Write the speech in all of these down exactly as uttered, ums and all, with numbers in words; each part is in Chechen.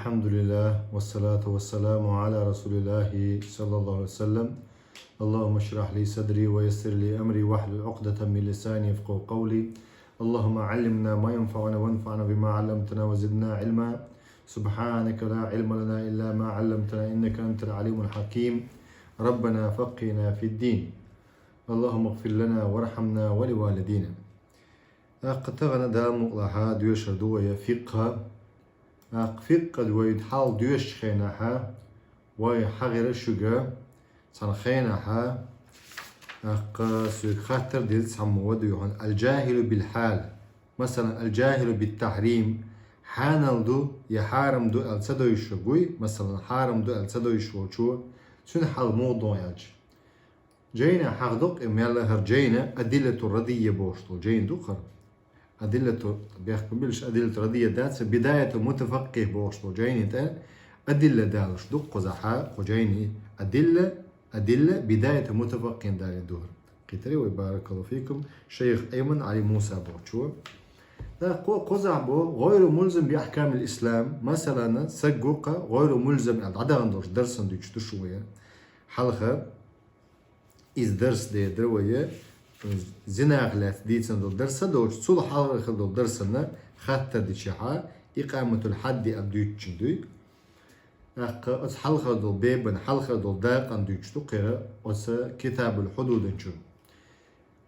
الحمد لله، والصلاة والسلام على رسول الله صلى الله عليه وسلم. اللهم اشرح لي صدري ويسر لي أمري واحلل عقدة من لساني يفقهوا قولي. اللهم علمنا ما ينفعنا وانفعنا بما علمتنا وزدنا علما. سبحانك لا علم لنا إلا ما علمتنا إنك أنت العليم الحكيم. ربنا فقهنا في الدين. اللهم اغفر لنا وارحمنا ولوالدينا. ТӀаккха тахана Дала мукъалахь доьшур ду вай фикъхӀ. ТӀаккха фикъхӀ вай хьалха доьшучу хенахь, вай хьахийра шуьга цхьана хенахь, тӀаккха соьга хаттар деза цхьаммо ваду юхьан: الجاهل بالحال. Масалан, الجاهل بالتحريم. Хьанал ду я хьарам ду аьлла ца дойуш вуй, масалан, хьарам ду аьлла ца дойуш волчо, цуьнан хьал муха ду аьлча. Жайна хьахдокъ и мел хӀара жайна, Адиллату Радийя бохуш долу жайна ду хӀара. Адиллату, бехк ма биллалаш, Адиллату Радийя дац, Бидаяту Мутафаккхих бохуш долу жайна тӀе адилла далуш ду кхузахь, кху жайни адилла, адилла, Бидаяту Мутафаккхин далийна ду хӀара. Кхийтарий вай, баракаллаху фикум, шайх Айман Ӏали Муса бохучо. ТӀаккха кху-, кхузахь бо, гӀайру мулзам би ахкамил ислам, масалана, саг ву-кх гӀайру мулзам аьлла, дӀадахана долуш дарсан дуьйцуш ду шу вай. Хьалха иза дарс дер дара вай, зинах лаьцна дийцина долу дарс а доцуш, цул хьалхара долу дарсана хаттар дичахьа, икъаматул хьадди аьлла дуьйцучун дуй. ТӀаккха оцу хьалхара долу бебан, хьалхара долу дакъана дуьйцуш ду кхера оцу Китабул Хьудудан чу.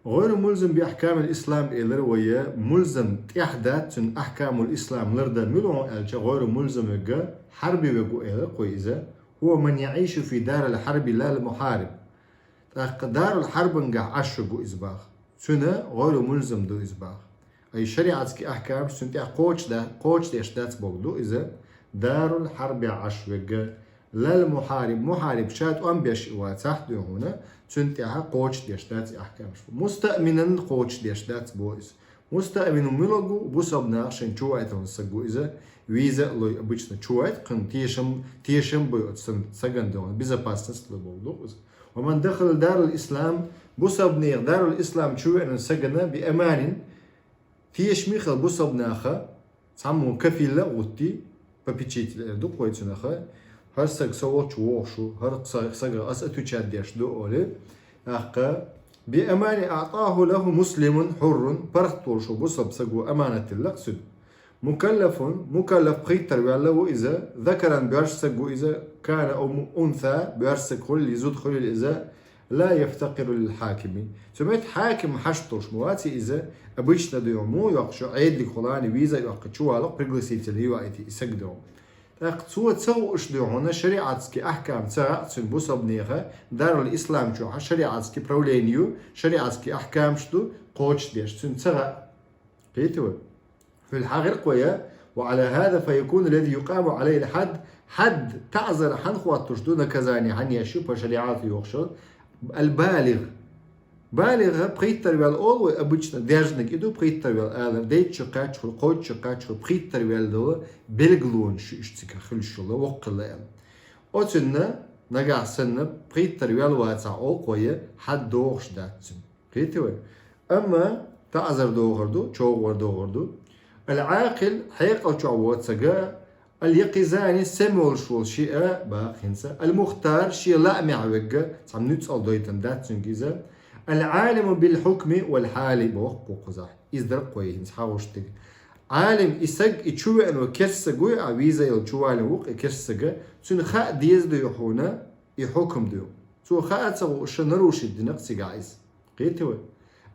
ГӀайру мулзам би ахкамил ислам элира вай, мулзам тӀехь дац цуьнан ахкамул ислам лардан мила ву аьлча, гӀайру мулзам вегга, хьарби вегга элира кхуй иза, хӀува ман яӀишу фи дарил хьарби лал мухьариб. ТӀаккха дарул хьарбангахь Ӏаш ву иза баха. Цуьнан гӀайру мулзам ду иза баха. Ай шариатский ахкамаш цуьнан тӀехь кхочушда-, кхочушдеш дац боху ду иза. Дарул хьарбехь Ӏаш вегга. Лал мухьариб, мухьариб ша тӀом беш и вацахь дуй хьуна, цуьнан тӀехь кхочушдеш дац и ахкамаш. Мустаъминан кхочушдеш дац боху иза. Мустаъмин мила ву, бусалба наха шайн чуваийтина саг ву иза, виза а лой обычно чуваийта, кхин тешам, тешам бой оцу сан сагана дуй хьуна, безопасность лой боху ду иза. Ва ман дахала дарул ислам, бусалбанех дарул ислам чу веана сагана би аманин, тешаме хила бусалбанаха, цхьаммо кафилла а гӀутти, попечитель эр ду кхой цунаха, хӀара саг со волчу вогӀуш ву, хӀара са-, сага ас отвечать деш ду, олий, тӀаккха, би амани аътаху лаху муслимун хьуррун, паргӀат волуш ву бусалба саг ву аманат дилла-кх цуьнан. Мукаллафун, мукаллаф пхийттара ваьлла ву иза, закаран боьрша саг ву иза, кана ау му-, унса, боьрша саг хуьлий, зуда хуьлий иза, ла яфтакъиру лил хьакими. Цу метта хьаким хьашт долуш ма ваций иза, обычно дуй хьуна муха йоккхуш, Ӏедалиг хулани виза а йоккху чувалакх пригласительный юаийти и саг дуй хьуна. ТӀаккха цо ца хууш дуй хьуна шариатский ахкам ца хаьа цуьнан бусалбанеха, дарул ислам чохь шариатский правление ю, шариатский ахкамаш ду, кхочушдеш цуьнан ца хаьа. Кхийтий вай? Хьуьлла хьагӀиркхо я, ва Ӏала хӀаза фа якуну лази юкъаму Ӏалайхил хьад, хьад, таӀзар хьан хӀоттуш ду, наказание хьан еш ю, по шариату йохуш, ал-балигӀ. БалигӀ пхийттара ваьлла олу вай обычно, даьржинарг и ду пхийттара ваьлла алар, дейтта шо кхаьчча хуьлу, кхойтта шо кхаьчча хуьлу, пхийттара ваьлла долу белгалонаш ю иштта цигахь хуьлуш йолу, воккхалла аьлла. Оцунна нагахь санна пхийттара ваьлла вацахь олу кхо я, хьад дохуш дац цуьнан. Кхийтий вай? Амма таӀзар дохур ду, човхор дохур ду. Ал-Ӏакъил, хьекъал чохь воцу сага, ал-якъизани, сема волуш волу шиъ а, бакъ хӀинца, ал-мухтар, шен лаамехь вегга, цхьана нуьцкъала дойтан дац цуьнга иза. Ал-Ӏалиму бил хьукми вал хьали боху кхузахь. Иза дара кхой хӀинца хьагӀуш дерг. Ӏалим и саг, и чу веана ву керста саг вуй, а виза йолу чу валина ву-кх и керста сага, цуьнан хаа деза дуй хьуна, и хьукам дуй. Цо хаа ца хууш, нарушить дина-кх цигахь иза. Кхийтий вай?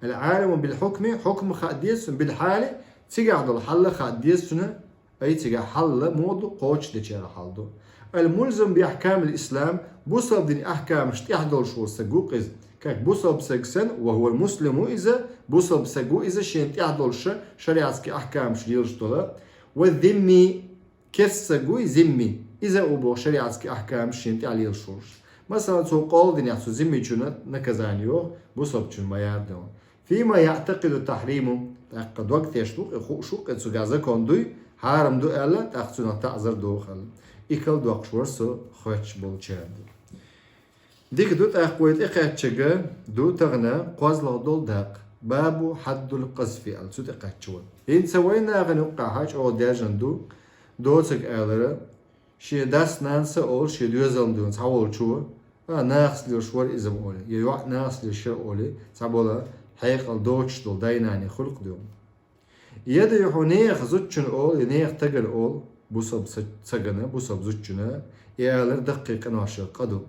Ал-Ӏалиму бил хьукми, хьукам хаа деза цунна, бил хьали, цигахь долу хьал а хаа деза цунна, ай цигахь хьал а муха ду, кхочушдечеран хьал ду. Ал-мулзам би ахкамил ислам, бусалба дин ахкамаш тӀехь долуш волу саг ву-кх иза. Как бусалба саг санна, ва хӀуа муслим ву иза, бусалба саг ву иза, шена тӀехь долуш шариатский ахкамаш лелаш долу. Ва зимми, керста саг вуй зимми, иза а ву боху шариатский ахкамаш шена тӀехь лелаш волуш. Масала, цо къола динехь цу зиммичунна наказание йоху, бусалбачунна ма яра дела. Фима яътакъиду тахьриму, тӀаккха дог тешна ву-кх и, хууш ву-кх и, цуьнга закон дуй, хьарам ду аьлла, тӀаккха цунах таӀзар доху аьлла. И кал доккхуш вара со хоьттуш болчарна. Дика ду, тӀаккха вай тӀекхаьччарг ду тахана кхозлагӀа долу дакъа. Бабу хьаддул къазфи аьлла, цу тӀекхаьчча вай. ХӀинца вайн нахана юккъехь чӀогӀа даьржина ду, доцург алара, Шен дас-нанас а олу, шен доьзална дуьйна цхьаволчо, а, нахаца лелаш вара иза ма олий, я йоӀ нахаца лелаш яра олий, цхьабола хьекъал доцуш долу дай-наний хуьлу-кх дуьйна. Я дуй хьуна нехан зудчунна олу, я нехан стагана олу, бусалба са-, стагана, бусалба зудчунна, и алар даккхий къиношна къа ду.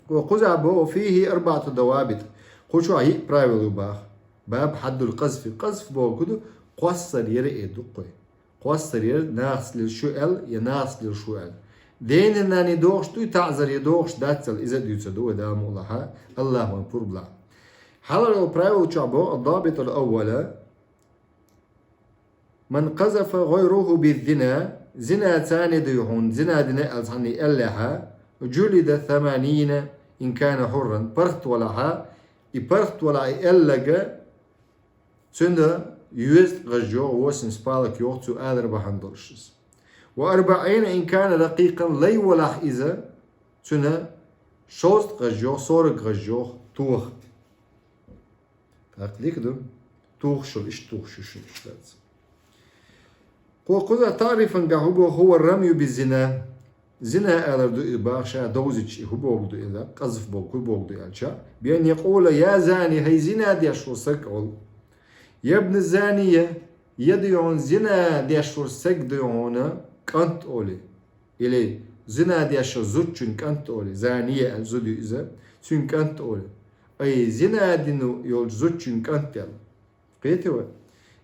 Ва кхузахь боху: «Ва фийхи арбаӀату давабит». Кху чохь йиъ правила ю боху. Баб хьаддул къазфи. Къазф бохург ду, кхоссар яра и ду кхуьй. Кхоссар яра, нахаца лелаш ю аьлла, я нахаца лелаш ву аьлла. Дена-нана догӀуш дуй, таӀзар я догӀуш дац аьлла, иза а дуьйцур ду вай, Дала мукъ лахь, Аллахь вайн пурба лахь. Хьалхара правила чохь боху: «Ад-дабитул аввала». «Ман къазафа гӀайраху биз-зина», зина царна дуй хьуна, зина дина аьлла цхьанна аьллехьа, «жулида саманина ин кана хьурран», паргӀат валахьа, и паргӀат валахь и аьлларг, цуьнан йоьзткъа гӀаж йогӀу, восемьдесят палок йогӀу цу алар бахьана долуш иза. «Ва арбаӀина ин кана ракъикъан», лай валахь иза, цуьнан шовзткъа гӀаж йогӀу, сорок гӀаж йогӀу, тоха. ТӀаккха дика ду. Тухуш йолу, иштта тухуш ю шуна, иштта дац. Кху кхуза таърифан гахь хӀу боху: «ХӀува рамъю биз-зина». Зина алар ду и боху, ша довзуьйтуш и хӀу боху ду иза, къазф боху, хӀу боху ду аьлча. «Бен якъула: я зани, хӀай зина деш волу стаг», олу. «Я бна занийя», я дуй хьуна зина деш волу стаг дуй хьуна кӀант олий. Или зина деш йолу зудчун кӀант олий, занийя аьлла зуда ю иза, цуьнан кӀант олий. Ай, зина дина йолчу зудчун кӀант аьлла. Кхетий вай?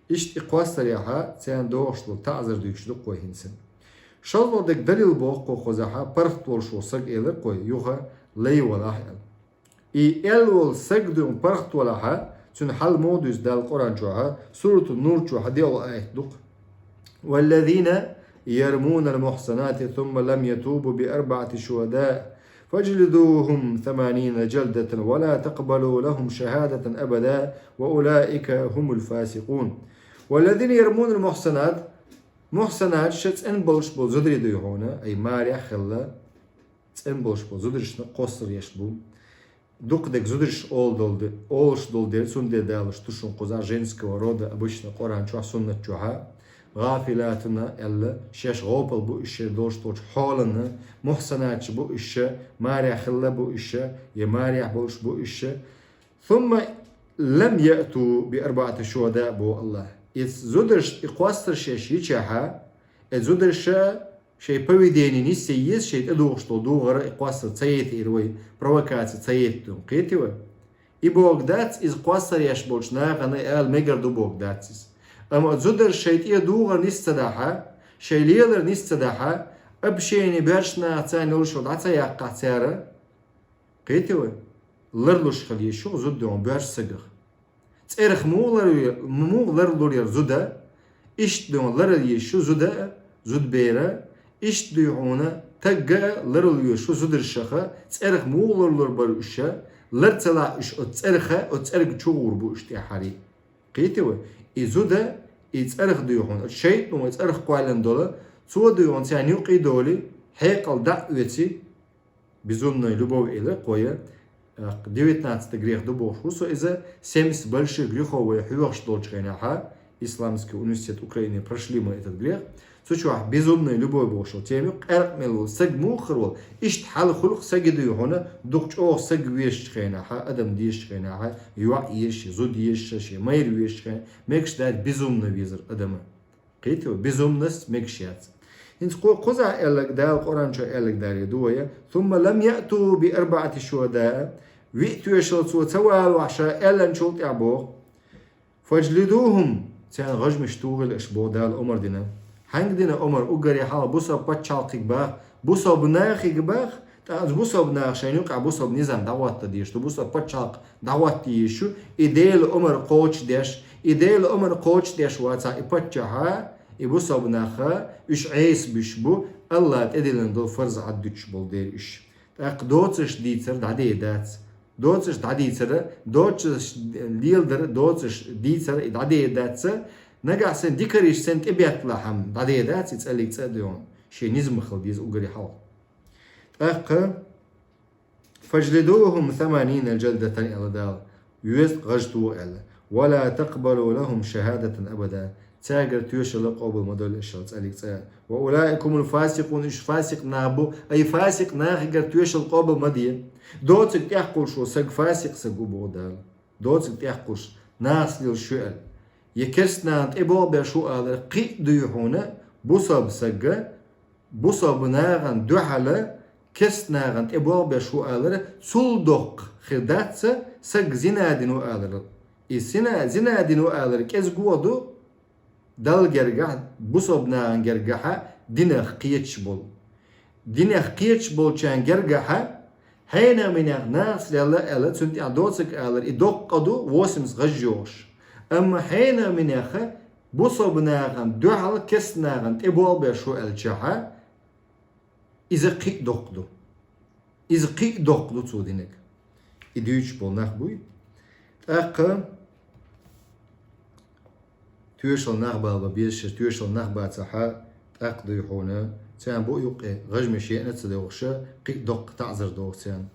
Иштта и кхоссарехьа, царна догӀуш долу таӀзар дуьйцуш ду кхуьй хӀинца. ШолгӀа дерг далил боху кху кхузахьа, паргӀат волуш волу стаг элира кхуьй, юха лай валахь аьлла. И аьлла волу стаг дуй хьуна паргӀат валахьа, цуьнан хьал муха дуьйцу Дала Къуръан чохьа, Суратун-Нур чохьа диъ аят ду-кх: «Валлазина ярмуна ал-мухсанати сумма лам ятубу би арбаӀати шухӀадаъ фажлидухум саманина жалдатан ва ла такъбалу лахум шахӀадатан абада ва улаика хӀумул фасикъун». «Валлазина ярмуна ал-мухсанат», мухсанат ша цӀена болуш болу зударий дуй хьуна, ай, марехь хилла, цӀена болуш болу зударшна кхоссар еш бу. Дукха дерг зударш олу долу де-, олуш долу дела, цундела далуш ду шуна кхуза женского рода обычно Къуръан чохь, суннат чохьа. ГӀафилатуна аьлла, шаьш гӀопал бу уьш, шаьш долуш долчу хьолана, мухсанаташ бу уьш, марехь хилла бу уьш, я марехь болуш бу уьш. «Сумма лам яъту би арбаӀати шухӀадаъ», боху Аллах. Иза зударш и кхоссар шаьш йичахьа, и зударша шайн поведение нисъе еза, шайн тӀедухуш долу духар и кхоссар ца ета ира вай, провокаци ца ета дуьйна. Кхетий вай? И бохург дац, иза кхоссар еш болчу нахана и ала мегар ду бохург дац иза. Амма зударша шайн тӀедухар нис ца дахьа, шайн лелар нис ца дахьа, общение боьрша нахаца царна йолуш йолу дӀа ца яккхахь цара, кхетий вай? Ларлуш хила еза шу зуда дуьйхьун боьрша сагах. ЦӀерах муха лар-, муха ларлур яра зуда, иштта дуьйхьун ларал еза шу зуда а, зудабера а, иштта дуй хьуна тагга а ларал веза шу зударшаха, цӀерах муха ларлур бара уьш, лар ца лахь уьш оцу цӀераха, оцу цӀерга чу гӀур бу уьш тӀаьххьарий. Кхетий вай? И зуда, и цӀерах дуй хьуна, оцу шайтӀано и цӀерах кхоьллина долу, цо дуй хьуна царна юкъе долий, хьекъал дӀа а оьций, безумная любовь элира кхуьй, э, девятнадцатый грех ду бохуш ву со иза, семьдесят больших грехов вай хьоьхуш долчу хенахьа, Исламский университет Украины прошли мы этот грех. Цу чохь безумная любовь бохуш волу тема ю, къаьркъа мел волу саг муха хир волу, иштта хьал хуьлу-кх сага дуй хьуна, дукха чӀогӀа саг везачу хенахьа, адам дезачу хенахьа, йоӀ езаш, зуда езаш, шен майра везачу хенахьа, мегаш дац безумно везар адама. Кхетий вай, безумность мегаш яц. ХӀинца кху кхузахь аьлларг, Дала Къуръан чу аьлларг дале ду вай: «Сумма лам яъту би арбаӀати шухӀадаъ», виъ тоьшалла цо ца валахь ша аьллачул тӀаьхьа боху: «Фажлидухум», царна гӀажмаш тухийла аша боху Дала омар дина. Хьаьнга дина омар? Уггаре хьалха бусалба пачхьалкхиг баха, бусалба нахиг баха, ТӀаккха бусалба наха шайна юкъахь бусалба низам дӀахӀотта дезаш ду, бусалба пачхьалкх дӀахӀотта езаш ю, и Делан омар кхочушдеш, и Делан омар кхочушдеш вацахь и паччахьа, и бусалба наха, уьш Ӏеса буьсуш бу, Аллах тӀедиллина долу фарз Ӏаддуьтуш болу дела уьш. ТӀаккха доцурш дийцар дӀаде дац. Доцурш дӀадийцара, доцурш леладара, доцурш дийцара и дӀаде дац. Нагахь санна дикариш санна тӀебетталахь-м дӀаде дац, и цӀаллиг цӀа а доьгӀна. Шен низамах хила деза уггаре хьалха. ТӀаккха: «Фажлидухум саманина жалдатан», аьлла Дала, «везткъа гӀаж тоха», аьлла. «Ва ла такъбалу лахум шахадатан абада». Цаьргара тоьшалла къобал ма долла ишал цӀалиг цӀа. «وأولئك هم الفاسقون», уьш фасикъ нах бу, ай фасикъ нахагара тоьшалла къобал ма де. Доцаг тӀехкхуьлуш волу саг фасикъ саг ву боху Дала. Доцаг тӀехкхуьлуш, нахаца лелаш ю аьлла. Я керста нахана тӀе болх беш ву алар кхин а дуй хьуна, бусалба саг, бусалба нахана дуьхьал керста нахана тӀе болх беш ву алар, цул доккха хир дац саг зина дина ву алар. И зина, зина дина ву алар кӀезиг ву а ду, Далла гергахь, бусалба нахана гергахь динах кхеташ болу. Динах кхеташ болчарна гергахь, хьенан минех нахаца лелла аьлла, цунна тӀехь доцаг алар, и доккха къа ду, восемьдесят гӀаж йохуш. Амма хьенан минех бусалба нахана дуьхьал керста нахана тӀе болх беш ву аьллачахь, иза кхин а доккха ду. Иза кхин а доккха ду цо динарг. И дуьйцуш болу нах буй. ТӀаккха тоьшалла нах бала бан безаш, тоьшалла нах бацахь, тӀаккха дуй хьуна, царна бу юккъе гӀажмаш еана ца дохуша, кхин а доккха таӀзар доху царна.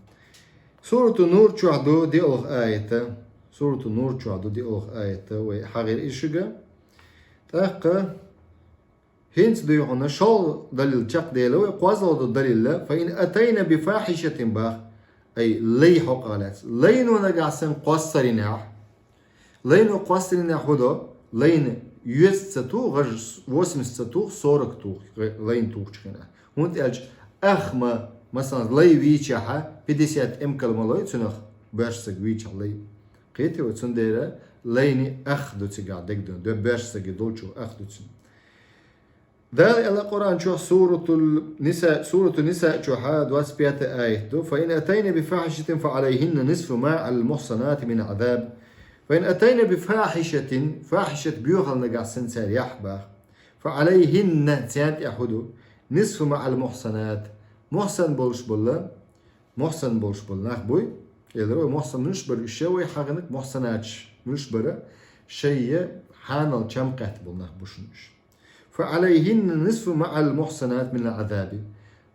Сурату Нур чохь ду диъалгӀа аята. Сурату Нур чохь ду диъалгӀа аята, вай хьагӀира иза шуьга. ТӀаккха хӀинца дуй хьуна шолгӀа далил чекхдела вай, кхозлагӀа ду далилла, «فإن أتين بفاحشة» бах, ай, лай хьокъехь лаьцна. Лайно нагахь санна кхоссаринехь. Лайно кхоссаринехь хӀун до? Лайна оьзда ца туху, гӀаж восемьдесят ца туху, сорок туху, лайна тухучу хенахь. ХӀунда аьлча ах ма, масалан, лай вийчахь, пятьдесят эмкал ма лой цунах, боьрша саг вийчахь лай. Кхетий вай, цундела лайни ах ду цигахь дегдун, боьрша саги долчух ах ду цуьнан. Дала аьлла Къуръан чохь суратул Ниса, сурату Ниса чохь двадцать пятый аят ду: «فإن أتين بفاحشة فعليهن نصف ما على المحصنات من العذاب». «فإن أتين بفاحشة», фахьишат боьхалла нагахь санна цара яхь бах. «فعليهن», царна тӀехь хӀун ду? «نصف ما على المحصنات». Мухсан болуш болла, мухсан болуш болу нах буй. Элира вай мухсан муьлш бара уьш, вай хьагӀинарг мухсанаташ муьлш бара, шайя хьанал чам кхетта болу нах бу шуна уьш. «فعليهن نصف ما على المحصنات من العذاب».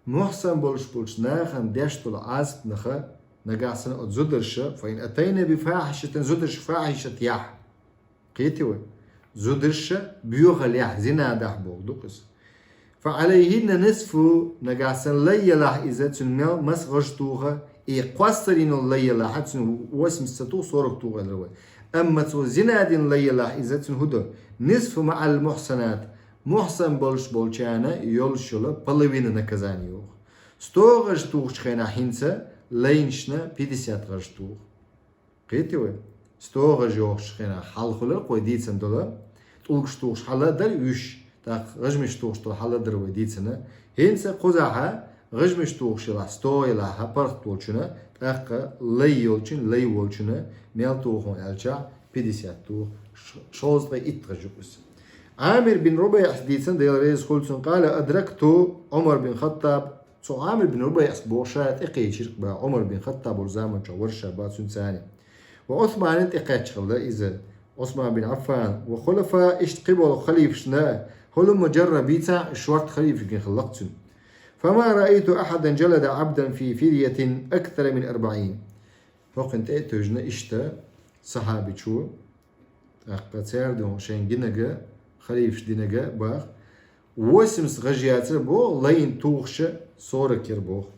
Мухсан болуш болчу нахана деш долу Ӏазапнаха нагахь санна оцу зударша, «فإن أتين بفاحشة», зударша фахьишат яхь. Кхетий вай? Зударша боьхалла яхь, зина дахь боху ду иза. «فعليهن نصف», нагахь санна лай ялахь иза, цуьнан мел маса гӀаж туху, и кхоссарина лай ялахь, цуьнан восемьдесят ца туху, сорок туху элира вай. Амма цо зина дина лай ялахь иза, цуьнан хӀун до? «نصف ما على المحصنات». Мухсан болуш болчарна йолуш йолу половина наказание йоху. Сто гӀаж тухучу хенахь хӀинца лайнашна пятьдесят гӀаж туху. Кхетий вай? Сто гӀаж йохучу хенахь хьалха хуьлура кхо дийцина долу, тӀулгаш тухуш хьала дара уьш, тӀаккха гӀажмаш тухуш долу хьала дара вай дийцина. ХӀинца кхузахьа гӀажмаш тухуш елахь, сто елахьа паргӀат волчуьнан, тӀаккха лай йолчун, лай волчуьнан мел туху аьлчахь, пятьдесят туху, ш-, шовзткъе итт гӀаж ю иза. Ӏамир бин Рубайъас дийцина, Дела реза хуьлда цунна, къала: «أدركت عمر بن الخطاب». Цу Ӏамир бин Рубайъас боху ша тӀекхечира бах, Ӏумар бин Хаттаб волу заман чохь вара ша бах цуьнца цхьаьна. Ва Ӏусманан тӀекхаьчча хилла иза, Ӏусман бин Ӏаффан, ва хулафа, иштта кхин болу халифашна, хӀулумма жарра бийца, шорта халифаш гина хилла-кх цуьнан. «فما رأيت أحدا جلد عبدا في فرية أكثر من أربعين». ХӀокхуьнан тӀе а тевжина иштта сахьабичо, тӀаккха цара дуьхьа шайна гинарг, халифаш динарг бах, восемьдесят гӀаж яцара боху, лайна тухуш сорок яра боху.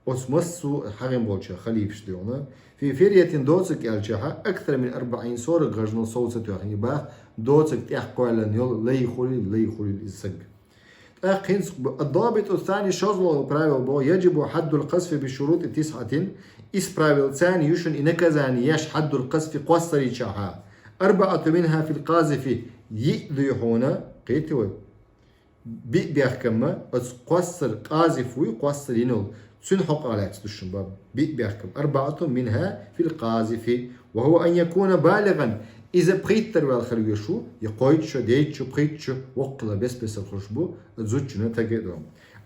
Оцу массо а хьагӀ болчу халифаш дуьхьа. «في فرية» доцург аьлчахьа, «أكثر من أربعين», сорок гӀажал сов ца тоьхна бах, доцург тӀех кхоьллина йолу лай хуьлийла, лай хуьлийла иза саг. ТӀаккха хӀинца бу-, «الضابط الثاني», шозлагӀа правило боху: «يجب حد القذف بشروط تسعة». Исс правилаца ю шуна и наказание еш, حد القذف, кхоссаричахьа. «أربعة منها في القاذف», йиъ дуй хьуна, кхетий вай? Биъ бехкамма, оцу кхоссар, къазиф вуй, кхоссар йина волу, цуьнан хьокъехь лаьцна ду шуна баб. Биъ бехкам. «أربعة منها في القاذف، وهو أن يكون بالغا». Иза пхийттара ваьлла хила везаш ву, я кхойтта шо, дейтта шо, пхийтта шо, воккхала бес-бесара хуьлуш бу, зудчунна тага а ду.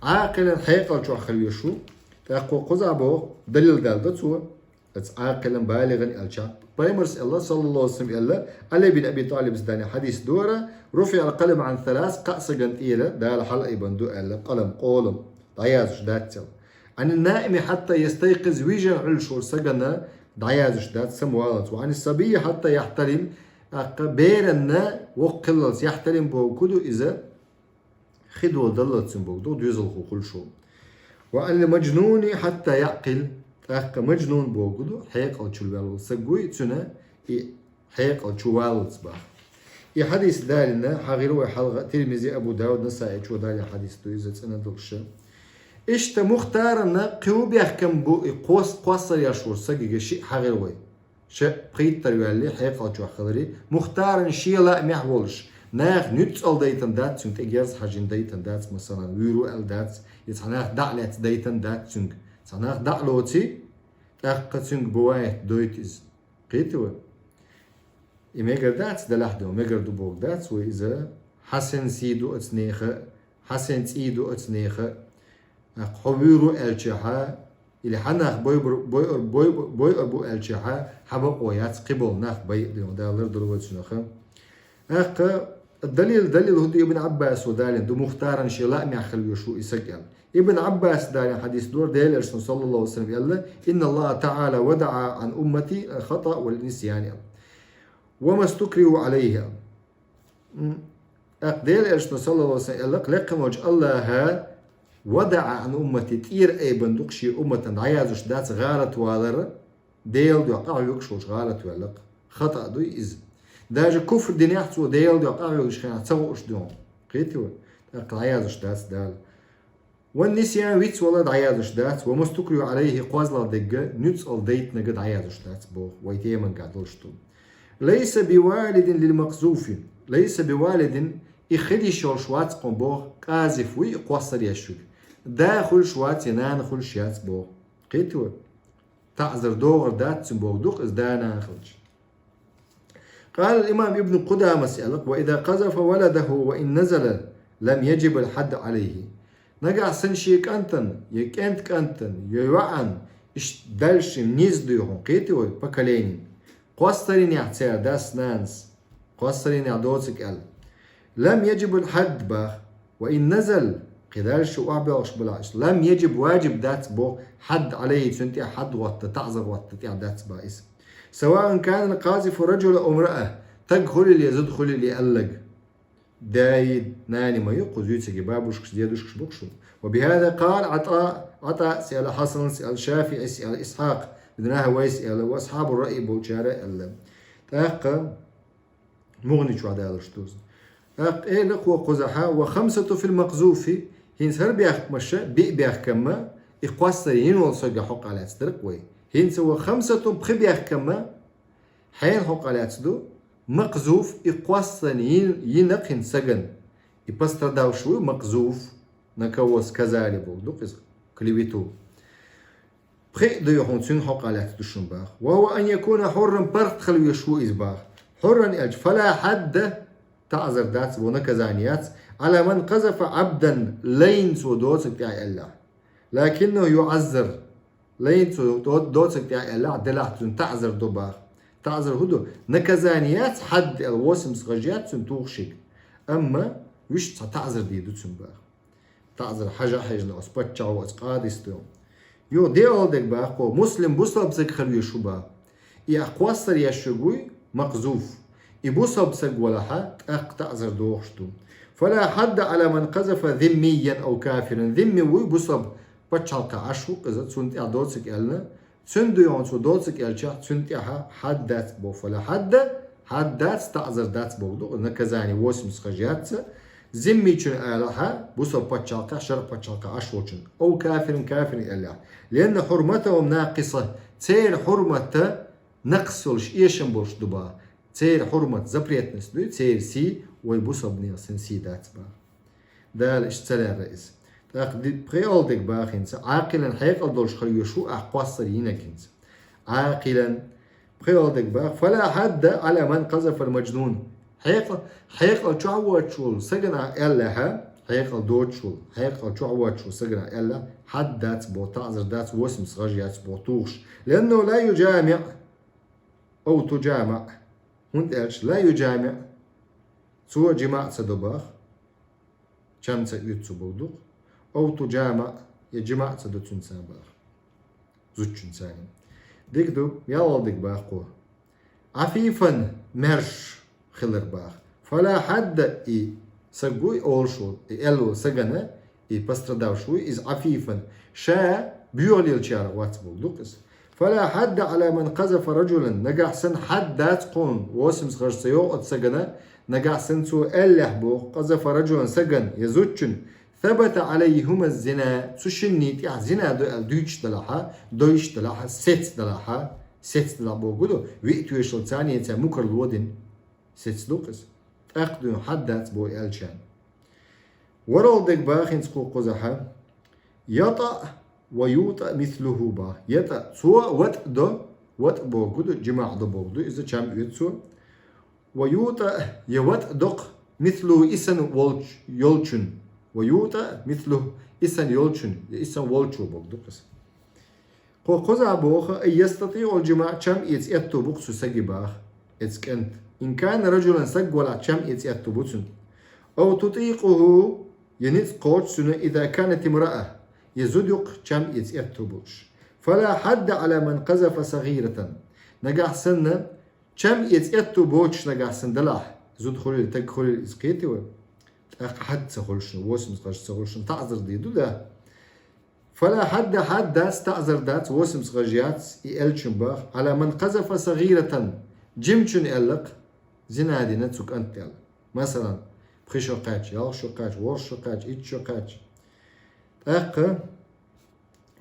«عاقلا», хьекъал чохь хила везаш ву, тӀаккха кхузахь боху, далил далда цо. Оцу «عاقلا بالغا» аьлча, Пайхамарс аьлла, саллаллаху алейхи ва саллям аьлла, Али бин Аби Талибс дани хьадис дора: «رفع القلم عن ثلاث», кхаа сагана тӀера Дала хьалаайбина ду аьлла, къалам, къолам, дӀаяздеш дац аьлла. «عن النائم حتى يستيقظ», вижина Ӏуьллуш волу сагана дӀаяздеш дац, самаваллалц. «وعن الصبي حتى يحتلم», ТӀаккха беранна воккхиллалц яхтарим богу ду иза, хи дола даллалцун богу ду, доьзалхо хуьлуш ву. وعن المجنون حتى يعقل. ТӀаккха мажнун богу ду, хьекъал чу ваьлла саг вуй, цуьнан и хьекъал чу валлалц баха. И хьадис далийна, хьагӀира вай хьалха, Тирмизи, Абу Давуд, Насаи чу далийна хьадис ду иза цӀена долуш. Иштта мухтаранна кхин бехкам бу и кхос-, кхоссар еш волу сагига шиъ хьагӀира вай. Ша пхийттара ваьлли, хьекъал чохь хилари, мухтаран шен лаамехь волуш, наха нуьцкъала дайтан дац цуьнга, тӀе герз хьажийна дайтан дац, масалан, вуьйр ву аьлла дац, я цхьа нах дӀа а лаьцна дайтан дац цуьнга. Цхьа нах дӀа а лоций, тӀаккха цуьнга буваит дойту иза. Кхетий вай? И мегар дац, делахь ду, мегар ду боху дац вай иза, хьан сен сий ду оцу нехан, хьан сен цӀий ду оцу нехан, хьо вуьйр ву аьллачехьа, или хьан нах бойбур-, бойур-, бойур-, бойур бу аьллачехьа, хьан бакъо яц кхиболу нах байа а дуьйна, Дала лардолу вай цунах. ТӀаккха далил, далил хӀун ду, Ибн Ӏаббаса далийна ду, мухтаран шен лаамехь хила веш ву и саг аьлла. Ибн Ӏаббаса далийна хьадис ду, Делан Элчано, саллаллаху Ӏалайхи ва саллам, аьлла: «إن الله تعالى وضع عن أمتي الخطأ والنسيان», аьлла. «وما استكرهوا عليه», аьлла. М, тӀаккха Делан Элчано, саллаллаху Ӏалайхи ва саллам, аьлла, лекха волчу АллахӀа, «وضع عن أمتي», тӀера айбан ду-кх шен умматан, дӀаяздеш дац гӀалат валар, Делан дуьхьа къахьоьгуш волчу гӀалат ваьлла-кх. ХатӀа дуй иза. Даже куфр динехь цо Делан дуьхьа къахьоьгуш хенахь ца хууш ду. Кхетий вай? ТӀаккха дӀаяздеш дац Дала. «والنسيان», вицвала дӀаяздеш дац, «وما استكرهوا عليه», кхозлагӀа дерг, нуьцкъала дайтинарг дӀаяздеш дац боху, вай теманга долуш ду. «ليس بوالد للمقذوف», «ليس بوالد», и хила йиш йолуш вац кхуьнан боху, къазиф вуй и кхоссар еш верг. Да хуьлуш вац я нана хуьлуш яц боху. Кхетий вай? ТаӀзар догӀур дац цуьнан боху ду-кх иза, да-нана хилча. قال الإمام ابن قدامة аьлла-кх: «وإذا قذف ولده وإن نزل لم يجب الحد عليه». Нагахь санна шен кӀантана, я кӀентан кӀантана, я йоӀана иштта дальше низ дуй хьуна, кхетий вай, поколение. Кхоссарийнехь цара дас-нанас, кхоссарийнехь доцург аьлла. «لم يجب الحد», баха. «وإن نزل», кхин дальше охьабоьлхуш белахь иштта. «لم يجب», важиб дац боху, «حد عليه», цуьнан тӀехь хьад гӀотта, таӀзар гӀотта тӀехь дац баха иза. «سواء كان القاذف رجلا أو امرأة», стаг хуьлийла я зуда хуьлийла и аьлларг. Даи, нани ма ю кхуза, юьйцург бабушкаш, дедушкаш бу-кх шуна. «وبهذا قال عطاء», ӀатӀаъ сиъала, Хьасанал сиъала, ШафиӀи сиъала, Исхьакъ бин Рахьавайс аьлла, ва асхьабу раъй болчара аьлла. ТӀаккха МугӀни чохь далуш ду иза. ТӀаккха элира кхо кхузахьа: «والخمسة في المقذوف», хӀинца хӀара бехкамаша, биъ бехкамма, и кхоссар йина волу сагах хьокъа лаьцна дара-кх вай. ХӀинца «والخمسة», пхи бехкамма, хьенан хьокъа лаьцна ду, макъзуф, и кхоссар йин-, йина-кх хӀинца сагана. И пострадавший ву макъзуф, на кого сказали боху ду-кх иза, клевету. Пхиъ дуй хьуна цуьнан хьокъа лаьцна ду шуна баха. «وهو أن يكون حرا», паргӀат хила веш ву иза баха. «حرا» аьлча, «فلا حد», таӀзар дац боху, наказание яц, «على من قذف عبدا», лайна цо доцург тӀехь аьллехь. «لكنه يعزر», лайна цо до-, доцург тӀехь аьллехь, делахь цунна таӀзар до баха. ТаӀзар хӀун ду? Наказание яц, хьад аьлла, восемьдесят гӀаж яц цунна тухуш ерг. Амма вуьшта цхьа таӀзар дийр ду цунна баха. ТаӀзар хьажа а хьаьжна, оцу паччахьо, оцу къадис ду. Юха декъала дерг баха кхо, муслим бусалба саг хила веш ву баха. И ахь кхоссар еш верг вуй, макъзуф. И бусалба саг валахьа, тӀаккха таӀзар дохуш ду. «فلا حد على من قذف ذميا أو كافرا». Зимми вуй, бусалба пачхьалкхехь Ӏаш ву иза, цунна тӀехь доцург аьлла, цуьнан дуй хьуна цо доцург аьлчахь, цуьнан тӀехьа хьад дац боху. «فلا حد», хьад дац, таӀзар дац боху ду, наказание восемьдесят гӀаж яц. Зиммичун алахьа, бусалба пачхьалкхехь, шарӀ пачхьалкхехь Ӏаш волчун. «أو كافر», кафиран аьллехь. «لأن حرمتهم ناقصة». Церан хьурмат накъс йолуш, эшам болуш ду баха. Церан хьурмат, запретность дуй, церан сий, вай бусалба нехан сий дац баха. Дала иштта ца лерра иза. ТӀаккха ди-, пхиъалдерг баха хӀинца, Ӏакъилан, хьекъал долуш хила веш ву ахь кхоссар йинарг хӀинца. Ӏакъилан, пхиъалдерг баха: «فلا حد على من قذف المجنون». Хьекъал, хьекъал чохь воцуш волу сагана аьллехьа, хьекъал доцуш волу, хьекъал чохь воцуш волу сагана аьллехьа, хьад дац боху, таӀзар дац, восемьдесят гӀаж яц боху тухуш. «لأنه لا يجامع أو تجامع». ХӀунда аьлча, «لا يجامع», цо жимаъ ца до баха, чам ца оьцу цо боху ду-кх, «أو تجامع», я жимаъ ца до цуьнца баха. Зудчуьнца. Дика ду, ялхалдерг баха кхо. «عفيفا», маьрша, хилар баха. فلا حد, и саг ву, и олуш волу, и аьлла волу сагана, и пострадавш ву, иза عفيفا, ша боьха лелачарах вац бохург ду-кх иза. فلا حد على من قذف رجلا, нагахь санна хьад дац кхунна, восемьдесят хаж ца йогӀу оцу сагана, нагахь санна цо аьллехь боху, قذف رجلا, сагана я зудчунна, ثبت عليهما الزنا, цу шинна тӀехь зина ду аьлла дуьйцуш далахьа, дойуш далахьа, сецна далахьа, сецна далахь бохург ду, виъ тоьшалла царна я цара мукарло дина. Сецна ду-кх иза. ТӀаккха дуьйна хьад дац боху аьллачарна. ВорхӀалгӀа дерг баха хӀинца кху кхузахьа. يطأ ويوطأ مثله баха. يطأ, цо ватӀа до, ватӀа бохург ду, жимаӀ до бохург ду, иза чам оьцу цо. ويوطأ, я ватӀа до-кх, مثله, и санна волчу, йолчун. ويوطأ مثله, и санна йолчун, я и санна волчо бохург ду-кх иза. Кху кхузахь боху, أي يستطيع الجماع, чам эца аьтту бу-кх цу саги баха, эца кӀанта. إن كان رجلا, саг валахь, чам эца аьтту бу цунна. أو تطيقه, я ницкъ кхочу цуьнан, إذا كانت امرأة, я зуда ю-кх чам эца аьтту болуш. فلا حد على من قذف صغيرة. Нагахь санна, чам эца аьтту боцуш нагахь санна далахь, зуда хуьлийла, таг хуьлийла иза, кхетий вай? ТӀаккха хьад ца хуьлуш, восемьдесят хаж ца хуьлуш, таӀзар дийр ду, да? فلا حد, хьад дац, таӀзар дац, восемьдесят хаж яц, и аьллачун баха, على من قذف صغيرة, жимачун аьлла-кх, зина дина цу кӀанта аьлла. Масалан, пхи шо кхаьчча, ялх шо кхаьчча, ворхӀ шо кхаьчча, итт шо кхаьчча. ТӀаккха,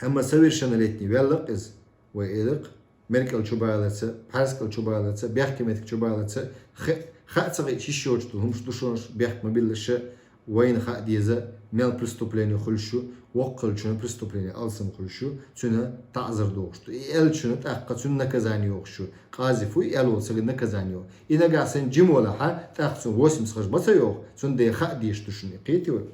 амма совершеннолетний ваьлла-кх иза, вай элира-кх, меркӀал чу баларца, пхьарскӀал чу баларца, бехке меттиг чу баларца, хи-, хаа ца хиъча йиш йоцуш долу хӀумаш ду шуна, бехк ма биллалаш, вайна хаа деза, мел преступление хуьлуш ю, воккхалчун преступление алсам хуьлуш ю, цуьнан таӀзар дохуш ду. И аьллачунна тӀаккха цуьнан наказание йохуш ю. Къазиф ву и аьлла волу сагана наказание йоху. И нагахь санна жима валахьа, тӀаккха цунна восемьдесят хаж ма ца йоху, цунна ден хаа дезаш ду шуна, кхетий вай?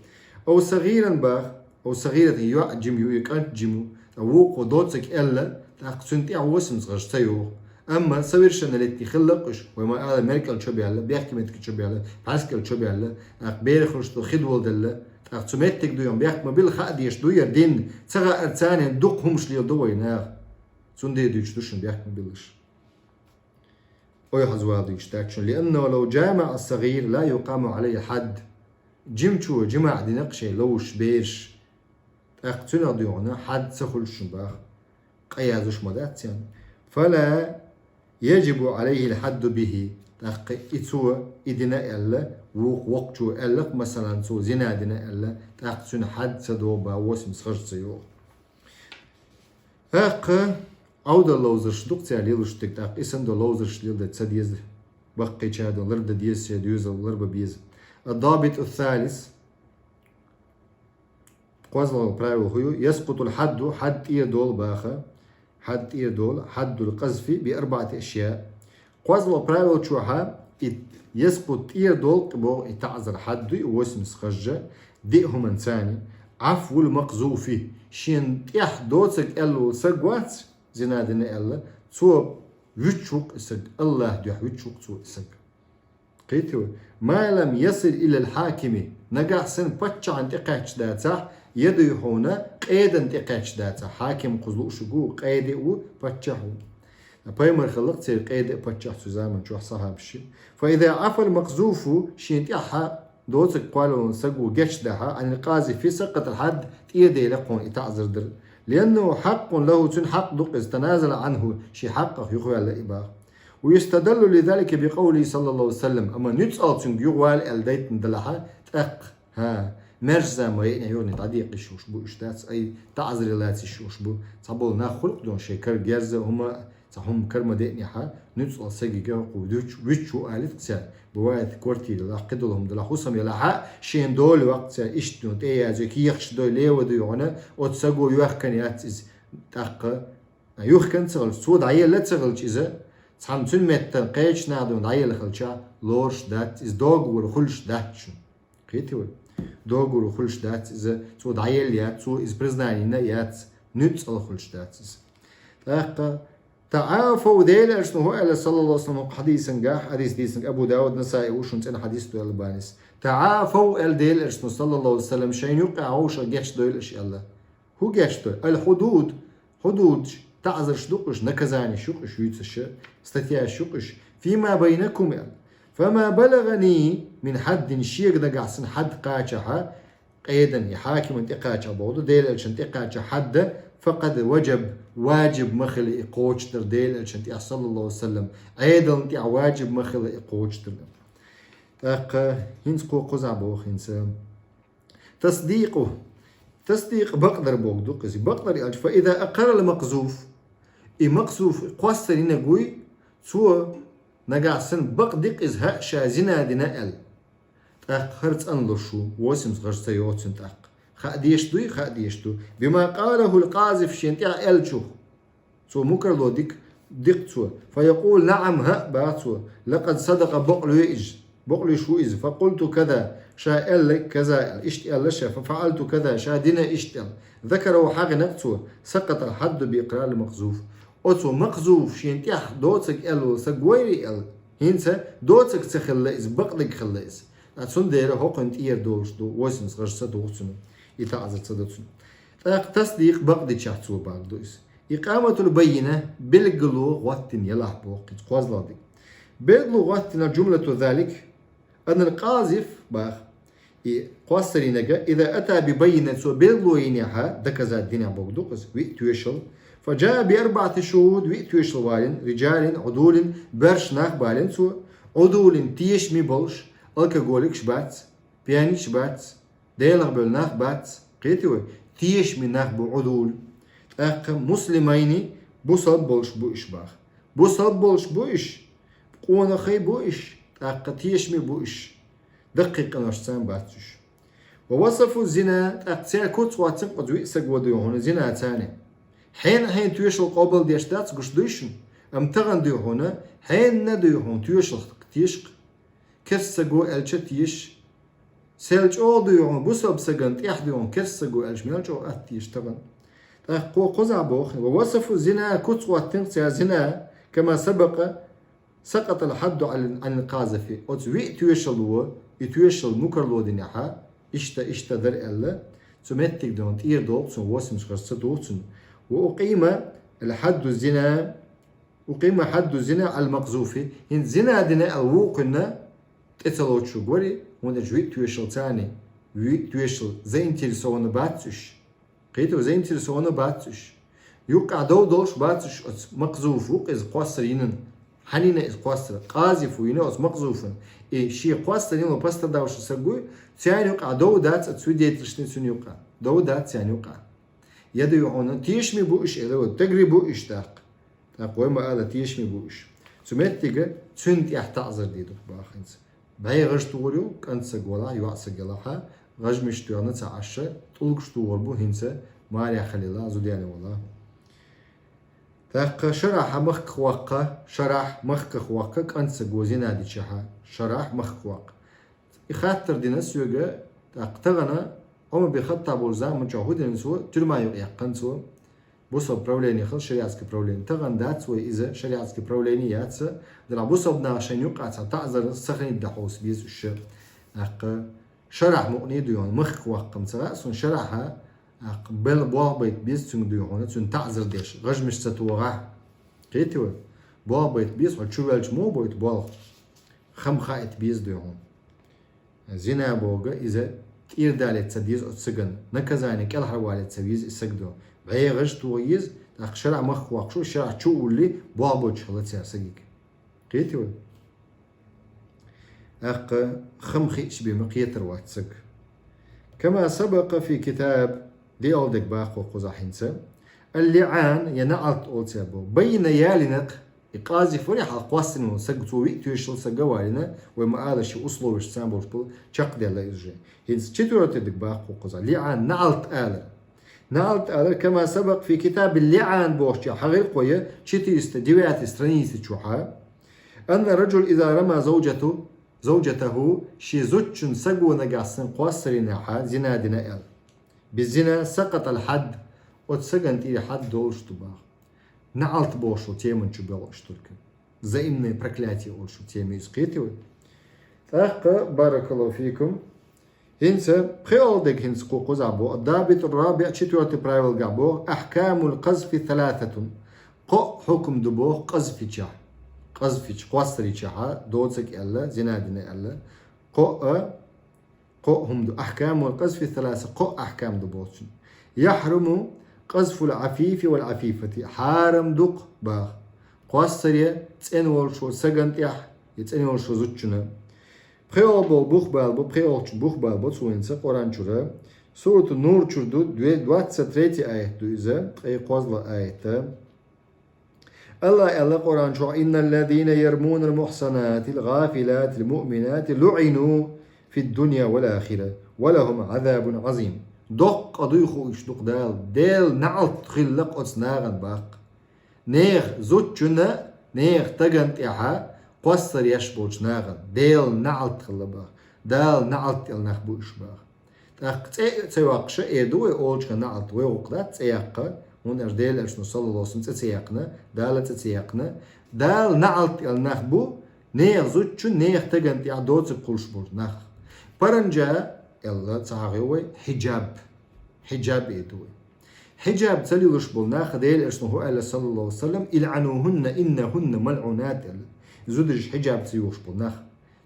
أو صغيرا баха, أو صغيرة, йоӀ жима ю, я кӀант жима ву, ткъа вукхо доцург аьлла, тӀаккха цуьнан тӀехь восемьдесят хаж ца йоху. Амма совершеннолетний хилла-кх уьш, вай ма-аллара, меркӀал чу баьлла, бехке меттиг чу баьлла, пхьарскӀал чу баьлла, тӀаккха бер хуьлуш долу хи доладелла, тӀаккха цу меттиг дуй, бехк ма билла, хаа дезаш ду яра дин, ца хаара царна дукха хӀумаш леладо вай наха. Цундела дуьйцуш ду шуна, бехк ма биллалаш. Ойхьаз вала дуьйцуш дац шуна. لأنه لو جامع الصغير لا يقام عليه الحد. Жимачо жимаӀ дина-кх шайн ловзуш бераш, тӀаккха цуьнах дуьйна хьад ца хуьлуш шуна баха, къа яздеш ма дац царна. فلا يجب عليه الحد به. ТӀаккха и цо и дина аьлла, вукху воккхачо аьлла-кх, масалан, цо зина дина аьлла, тӀаккха цуьнан хьад ца догӀу баха, восемьдесят хаж ца йогӀу. ТӀаккха Ӏовдал ловзарш ду-кх цара лелош дерг, тӀаккха и санна долу ловзарш леладе ца деза, баккхийчара долу лардан деза, шайн доьзал ларбан беза. الضابط الثالث, кхозлагӀа правило хӀун ю? يسقط الحد, хьад тӀера долу баха, хьад тӀера долу, حد القذف بأربعة أشياء. КхозлагӀа правило чохьа и يسقط тӀера долу боху и таӀзар, хьад ду и восемьдесят хаж, диъ хӀуманца царна. عفو المقذوف, шена тӀехь доцург аьлла волу саг вац, зина дина аьлла, цо вуьтуш ву-кх и саг, АллахӀан дуьхьа вуьтуш ву-кх цо и саг. Кхетий вай? ما لم يصل إلى الحاكم, нагахь санна паччахьна тӀекхаьчча дацахь, я дуй хьуна къедана тӀекхаьчча дацахь, хьаким кхуза лууш ву, къеди а ву, паччахь а ву. Пайхамар хилла-кх церан къеди а, паччахь а цу заман чохь, сахьабаш. فإذا عفا المقذوف, шена тӀехь доцург кхоллалуш волу саг ву гечдахьа, عن القاذف سقط الحد, тӀера дели кхунна и таӀзар дар. لأنه حق له, цуьнан хьакъ ду-кх иза, تنازل عنه, шен хьакъах юхаваьлла и баха. ويستدل لذلك بقوله صلى الله عليه وسلم, амма нуьцкъала цуьнга юхавала аьлла дайтина далахьа, тӀаккха, хӀа, маьрша зама ма яйъина юхана дӀадекъа йиш йолуш бу уьш, дац, ай, таӀзаре лаца йиш йолуш бу. Цхьаболу нах хуьлу-кх дуьйна шайн кара герза хӀума, цхьа хӀума кара ма деънехьа, нуьцкъала сагига кху вуьч-, вуьччу алийтахь цара, бывает, квартира лахь, кхидолу хӀума далахь, хӀусам ялахьа, шен доли ваккха цара, иштта дуьйна тӀеяза, кехаш дой, лева дуй хьуна, оцу саго йоьхкан яц иза, тӀаккха, юхкан ца хилча, цо дӀаелла ца хилча иза, цхьана цуьнан меттана кхечу наха дуьйна дӀаелла хилча, лоруш дац, иза договор хуьлуш дац шуна. Кхетий вай? Договор хуьлуш дац иза, цо дӀаелла яц, цо иза признание йина яц, нуьцкъала хуьлуш дац иза. ТӀаккха, تعافوا, Делан Элчано хӀун аьлла, саллаллаху алейхи ва саллям, хьадисан гахь, хьадис дийцинарг Абу Дауд, Насаи ву, шуна цӀена хьадис ду аьлла бахьанис. تعافوا аьлла Делан Элчано, саллаллаху алейхи ва саллям, шайна юккъехь вовшах гечдойла аша аьлла. ХӀун гечдой? الحدود, хьудуд, таӀзарш ду-кх уьш, наказанеш ю-кх уьш юьйцуш, статьяш ю-кх уьш. فيما بينكم аьлла. فما بلغني من حد, шега нагахь санна хьад кхачахьа, къедан, и хьакиман тӀекхача боху ду, Делан элчан тӀекхача хьадда, فقد وجب, ваджиб ма хила и кхочушдар Делан элчан тӀехь, саллаллаху алейхи ва саллям, Ӏедална тӀехь ваджиб ма хила и кхочушдар. ТӀаккха хӀинца кхо кхузахь боху хӀинца. Тасдикъу. Тасдикъ бакъдар боху ду-кх иза. Бакъдар аьлча, فإذا أقر المقذوف. И Макъзуф кхоссар йинарг вуй, цо нагахь санна бакъди-кх иза хӀаъ ша зина дина аьлла. ТӀаккха хӀара цӀанлуш ву, восемьдесят гӀаж ца йогӀу цуьнан тӀаккха. Хаа дезаш дуй, хаа дезаш ду. بما قاله القاذف, шена тӀехь аьллачух. Цо мукарло дика, дика цо. فيقول نعم, хӀаъ, баха цо. لقد صدق, бакълуьй иза. Бакълуьйш ву иза. فقلت كذا, ша аьлла, كذا аьлла. Иштта аьлла ша. ففعلت كذا, ша дина иштта аьлла. ذكره, хьагӀинарг цо. سقط الحد بإقرار المقذوف. Оцо Макъзуф шена тӀехь доцург аьлла волу стаг вуй-ий аьлла. ХӀинца доцург ца хилла иза, бакъдерг хилла иза. Ткъа цундела хӀокхуьнан тӀера долуш ду, восемьдесят гӀаж ца догӀу цуьнан, и таӀзар ца до цуьнан. ТӀаккха тасдикъ бакъдичахь цо боху ду иза. إقامة البينة, билгало гӀоттина ялахь боху хӀинца кхозлагӀа дика. Билгало гӀоттина جملة ذلك أن القاذف баха. И кхоссар йинарг, إذا أتى ببينة, цо билгало йинехьа, доказать динехь боху ду-кх иза, виъ тоьшалла. فجاء بأربعة شهود, виъ тоьшалла валийна, رجال عدول, боьрша нах балийна цо, عدول, тешаме болуш, алкоголикаш бац, пьяничаш бац, Делах бевлла нах бац, кхетий вай, тешаме нах бу عدول. ТӀаккха مسلمين, бусалба болуш бу уьш баха. Бусалба болуш бу уьш, къонахий бу уьш, тӀаккха тешаме бу уьш. Даккхий къиношца бац уьш. ووصفوا الزنا, тӀаккха церан куц хӀоттийна кхуза виъ саго дуй хьуна зина царна. Хьенан-хьенан тоьшалла къобалдеш дац, гуш дуй шуна? Амма тахана дуй хьуна, хьенан дуй хьуна тоьшалла теша-кх. Керста саго аьлча теша. Сел чӀогӀа дуй хьуна, бусалба сагана тӀехь дуй хьуна, керста саго аьлча мел чӀогӀа атта теша тахана. ТӀаккха кхо кхузахь боху, ووصفوا الزنا, куц хӀоттийна церан зина, كما سبق سقط الحد عن القاذف. Оцу виъ тоьшалло, и тоьшалла мукарло динехьа, иштта, иштта дара аьлла, цу меттиг дона тӀера долу цунна, восемьдесят гӀаж ца догӀу цунна. وأقيم حد الزنا, أقيم حد الزنا على المقذوف. ХӀинца зина дина аьлла вукхунна тӀе ца лоцуш ву гори, хӀунда аьлча виъ тоьшалла царна, виъ тоьшалла заинтересованный бац уьш. Кхетий вай, заинтересованный бац уьш. Юккъехь дов долуш бац уьш оцу Макъзуф ву-кх иза кхоссар йинан. Хьанна йина иза кхоссар? Къазиф ву йина оцу Макъзуфан. И шен кхоссар йина пострадавший саг вуй, царна юккъехь дов дац оцу свидетелашна цуьнан юккъехь. Дов дац царна юккъехь. Я дуй хьуна, тешаме бу уьш, я дуй, тагри бу уьш тӀаккха. ТӀаккха вай ма ала, тешаме бу уьш. Цу меттиге цуьнан тӀехь таӀзар де ду-кх баха хӀинца. БӀе гӀаж тухур ю, кӀант саг валахь, йоӀ саг ялахьа, гӀажмаш тоьхна ца Ӏаш, тӀулгаш тухур бу хӀинца, маре хилла, зуда яьлла валахь. ТӀаккха шарахь махках ваккха, шарахь махках ваккха, кӀант саго зина дичахьа, шарахь махках ваккха. И хаттар дина соьга, тӀаккха тахана Ӏумар бин Хаттаб волчу заман чохь хӀун дина цо, тюрьма юкъа яьккхина цо. Бусалба правление хилла, шариатский правление. Тахана дац вай иза, шариатский правление яц. Делахь бусалба наха шайна юккъехь цхьа таӀзар сохранить дан хьовса беза уьш. ТӀаккха шарахь мукъане а дуй хьуна, махках ваккха-м ца хаьа суна, шарахьа, тӀаккха бел болх байта беза цуьнга дуй хьуна, цуьнан таӀзар деш, гӀажмаш ца тохахь. Кхетий вай? Болх байта беза, хьо чу ваьлча муха бойту болх? Хам хаийта беза дуй хьуна. Зина боху иза тӀера далийта ца деза оцу сагана, наказание кӀелхьарвалийта ца веза и саг ду. БӀе гӀаж тоха еза, тӀаккха шарахь махках ваккха шу, шарахь чу а уллий, болх бойтуш хилла цара сагига. Кхетий вай? ТӀаккха хам хиъча бен ма кхетар вац саг. كما سبق في كتاب, диъал дерг баха кхузахь хӀинца. اللعان, я наӀалт олу цара боху. Байина ялийнарг, и къазиф вара хьалха кхоссина волу саг, цо виъ тоьшалла саг а валийна, вай ма ала ши условиш царна болуш болу, чекхдаьлла иза уже. ХӀинца четвёртый дерг баха кхузахь. ЛиӀан, наӀалт алар. НаӀалт алар, كما سبق في كتاب اللعان бохучохь хьагӀиркхо я четыреста девятой страница чохьа. أن الرجل إذا رمى زوجته, زوجته, шен зудчун саго нагахь санна кхоссар йинехьа, зина дина аьлла. بالزنا سقط الحد, оцу сагана тӀера хьад долуш ду баха. НаӀалт бохуш волу теман чу богӀуш турка. Взаимное проклятие олуш волу тема иза, кхетий вай? ТӀаккха, баракаллаху фикум, хӀинца пхиъалгӀа дерг хӀинца кху кхузахь боху, الضابط الرابع, четвёртый правилгахь боху, أحكام القذف ثلاثة. Кхоъ хьукам ду боху къазфичехь. къазфича, кхоссарича хьа, доцаг аьлла, зина дина аьлла, кхоъ, кхоъ хӀума ду, ахкамул къазфи саласа, кхоъ ахкам ду бохучун. Яхруму къазфул афифи вал афифати, хьарам ду-кх баха кхоссаре цӀена волчо саган тӀехь, е цӀена волчо зудчуна. ПхеоӀ бо бух бала бо, пхеоӀ бух бала бо цунца Къуръан чура. Сурату Нур чура ду, две-, двадцать третий аят ду иза, ткъе кхозлагӀа аят. Аллаха аьлла Къуръан чу: «Инналлазина ярмунал мухсанатил гъафилатил муъминати луъину фид дунья вал ахира, ва лахум азабун азим». Доккха дуй хууш ду-кх Дала, Дела наӀалт хилла-кх оцу нахана баха. Нехан зудчунна, нехан стагана тӀехьа кхоссар еш болчу нахана Дела наӀалт хилла баха. Дала наӀалт аьлла нах бу уьш баха. ТӀаккха цӀе а ца йоккхуш а эр ду вай, олучу наӀалт вай гӀуллакх дац цӀе яккха, хӀунда аьлча Делан Элчано, саллаллаху алейхи ва саллям, цӀе ца яьккхина, Дала цӀе ца яьккхина. Дала наӀалт аьлла нах бу, нехан зудчун, нехан стагана тӀехь доцург кхуллуш болу нах. Паранжа аьлла ца хьахийо вай, хьиджаб. Хьиджаб эр ду вай. Хьиджаб ца лелош болу нах, Делан Элчано хӀун аьлла, саллаллаху алейхи ва саллям, «ИлъанухӀунна, иннахӀунна малъунат», аьлла. Зударша хьиджаб ца юхуш болу нах.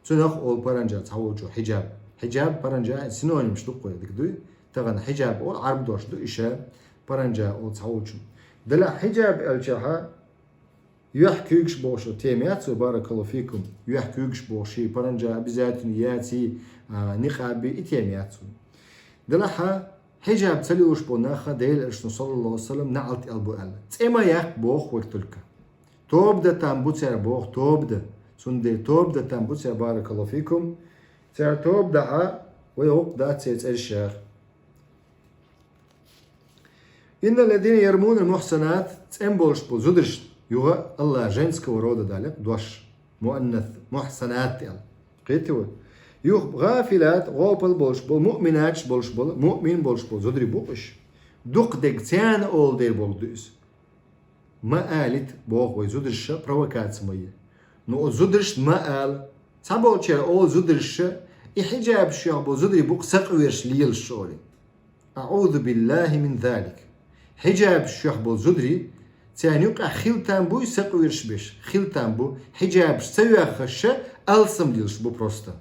Цунах олу паранжа цхьаволчо хьиджаб. Хьиджаб, паранжа синонимаш ду-кх вай, дика дуй? Тахана хьиджаб олу, Ӏарбойн дош ду иша, паранжа олу цхьаволчун. Делахь хьиджаб аьлчахьа, юьхь куьйгаш бохуш тема яц вай, баракаллаху фикум. Юьхь куьйгаш бохуш, и паранжа обязательно яций, а, никъаби, и тема яц вай. Делахьа, хьиджаб ца лелош болу нах Делан Элчано, саллаллаху алейхи ва саллям, наӀалт аьлла бу аьлла. ЦӀе ма яккха боху вай только. Тоба дан там бу цара боху, тоба дан. Цундела тоба дан там бу цара, баракаллаху фикум. Цара тоба дахьа, вай гӀуллакх дац церан цӀерашах. «Инналлазина ярмунал мухсанат», цӀена болуш болу зударшна, юха Аллаха женского рода дале-кх дош, муаннас, мухсанат аьлла. Кхетий вай? Юха гъафилат, гӀопал болуш болу, муъминаташ болуш болу, муъмин болуш болу зударий бу-кх уьш. Дукха дерг царна олу дер болу ду иза. Ма алийта, боху вай, зударша провокаци ма е. Ну, оцу зударшна ма ала. Цхьаболчара олу зударша, и хьиджабаш юьхь болу зударий бу-кх сакъоьруш лелаш олий. АӀузу биллахӀи мин залик. Хьиджабаш юьхь болу зударий, царна юкъахь хила там буй сакъоьруш берш? Хила там бу, хьиджабаш ца юьххьаша алсам лелаш бу просто.